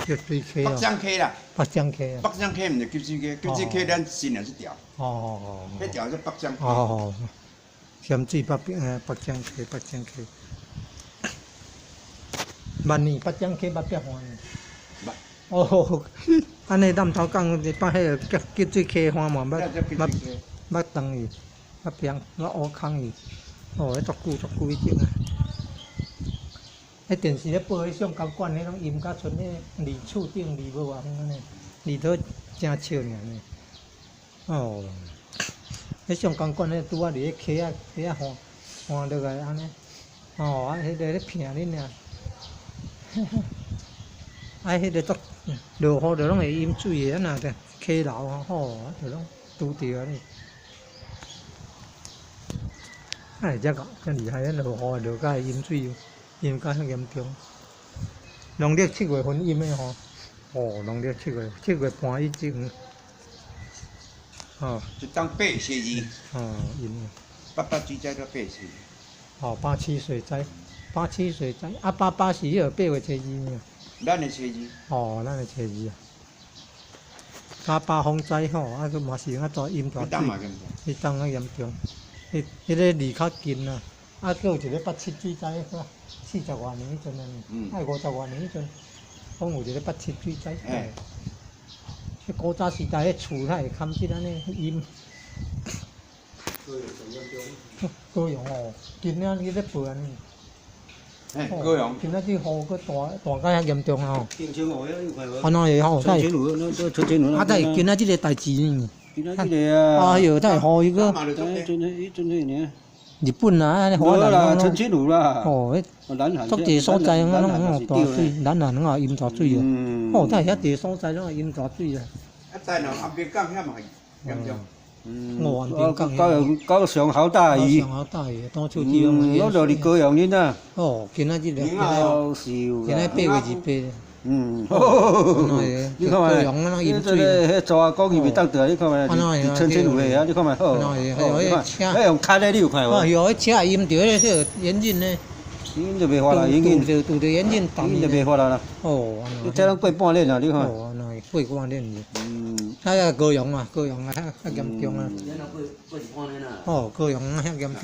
急水溪北哦，漳溪啦，北漳溪啊。北漳溪毋是急水溪，急水溪咱新娘這條，彼條叫北漳溪。哦，鹹水北邊北漳溪，北漳溪。萬年北漳溪捌變旱？捌。哦，按呢南投港捌彼个急水溪旱嘛捌捌捌斷去，捌變捌烏空去。哦，彼足久足久以前啊。彼電視咧報彼上高管，彼攏淹甲賰彼離厝頂離無偌遠按呢，離倒誠笑爾呢。哦，彼上高管彼拄仔佇咧溪仔溪仔旱旱落來按呢，哦，啊，彼个咧騙恁爾。啊，彼个足落雨就攏會淹水的，啊若溪流吼，啊就攏拄著按呢。啊，會遮個遮厲害，落雨落甲會淹水，淹甲遐嚴重。農曆七月份淹的吼，哦，農曆七月7月半以前，哦。一冬八月二。哦，淹的。八八水災到八月二。哦，八七水災，八七水災，啊，八八是彼個八月初二呢。咱的初二。哦，咱的初二啊。八八風災吼，啊，閣嘛是啊，大淹大水。彼冬較嚴重，彼個離較近啊，啊，閣有一个八七水災，四十外年彼陣啊，啊，五十外年彼陣，講有一个八七水災。彼古早時代，彼厝哪會堪得按呢淹？高雄哦，今仔日咧報按呢。高雄。今仔日雨閣大大甲遐嚴重吼。澄清湖遐有看無？按怎會吼？澄清湖，那澄清湖。啊，但是今仔這个代誌呢？今仔這个啊。哎喲，但是雨伊閣。真真迄爾。日本啊，按呢無啦，澄清湖啦。哦，彼足濟所在攏攏大水，南韓攏也淹大水啊。哦，但是遐濟所在攏會淹大水啊。啊，台南安平港遐嘛嚴重。嗯，高雄高雄好大雨。高雄好大雨，到處地方。我就佇高雄恁啊。哦，今仔日咧。今仔八月二八。嗯。你看覓？你這个彼左阿公伊袂當倒，你看覓？佇澄清湖遐，你看覓好。彼用牽的，你有看無？哎喲，彼車淹著彼個眼鏡呢？眼鏡就袂發啦，眼鏡。拄著眼鏡眼鏡就袂發啦啦。哦，你這攏過半年啦，你看。哦，那過半年去。啊，高雄啊，高雄啊，遐嚴重啊。過過一半年啊。哦，高雄遐嚴重。